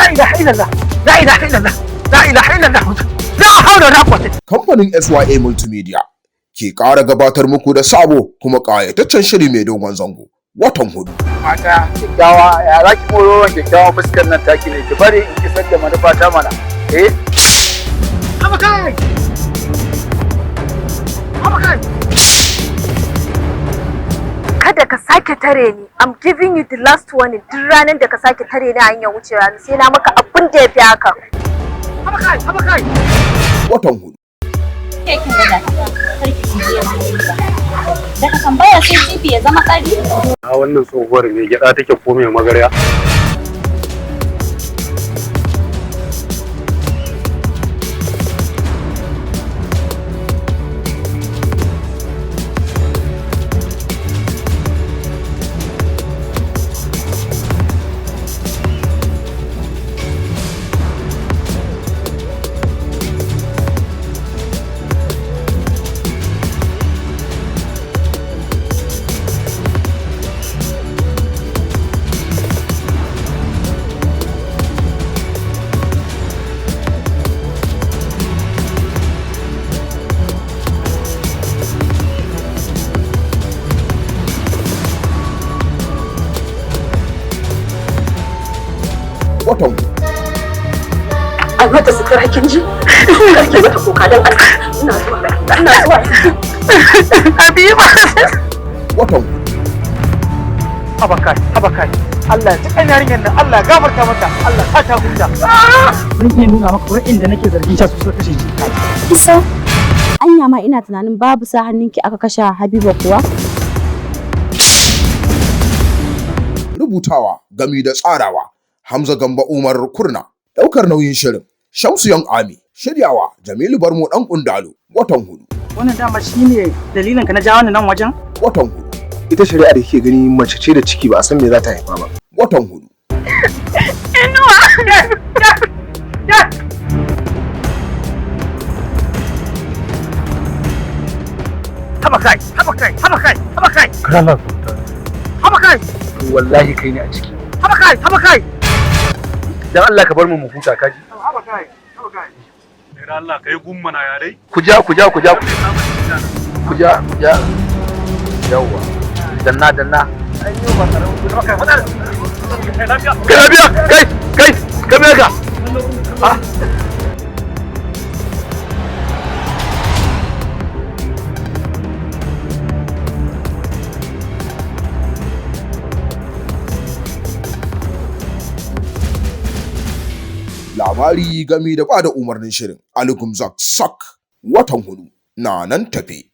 La ilaha illallah, la ilaha illallah, la ilaha illallah, la hawla wala quwwata. Kamfanin SYA Multimedia ke ƙara gabatar muku da sabo kuma ƙayataccen shiri mai dogon zango, Watan Hudu. Mata kyakkyawa, ya za ki moro kyakkyawan fuskar nan taki ne? Ki bari in kisar da manufa ta mana, eh. Haba kai, haba kai. Kada ka sake tare ni. I'm giving you the last warning. Duk ranar da ka sake tare ni a hanyar wucewa, sai na maka abin da ya fi haka. Haba kai, haba kai. Watan Hudu. Ke kin ga da kar ki cije ba. Daga tambaya sai jibi ya zama ƙari. A wannan tsohuwar mai gyada take ko mai magarya? Watan Hudu. Ai mata sutura, kin ji? Kar ki mata kuka don Allah. Ina zuwa, ina zuwa. Habiba. Watan Hudu. Haba kai, haba kai. Allah ya ji kan yarinyar nan, Allah ya gafarta mata, Allah ta ta huta. Zan iya nuna maka wa'inda nake zargin sha su suka kashe shi. Isa. Anya ma ina tunanin babu sa hannunki aka kashe Habiba kuwa? Rubutawa gami da tsarawa, Hamza Gamba Umar Kurna. Daukar nauyin shirin, Shamsu Yan Ami. Shiryawa, Jamilu Barmo Dan Kundalo. Watan Hudu. Wannan dama shine dalilin ka na jawo ni nan wajen? Watan Hudu. Ita shari'a da kike gani, mace ce da ciki, ba a san me za ta haifa ba. Watan Hudu. Inuwa. Haba kai, haba kai, haba kai, haba kai. Kana Haba kai. Wallahi kai ne a ciki. Haba kai, haba kai. Dan Allah ka bar mu mu huta, kaji. Haba kai, haba kai. Da Allah kai gummana ya dai. Ku ja, ku ja, ku ja, ku ja, ku ja. Yawwa, danna, danna. Haba kai, fadar. Kai lafiya, kai, kai, ka me ka? Ah. Labari gami da bada umarnin shirin, Ali Gumzak Sak. Watan Hudu na nan tafe.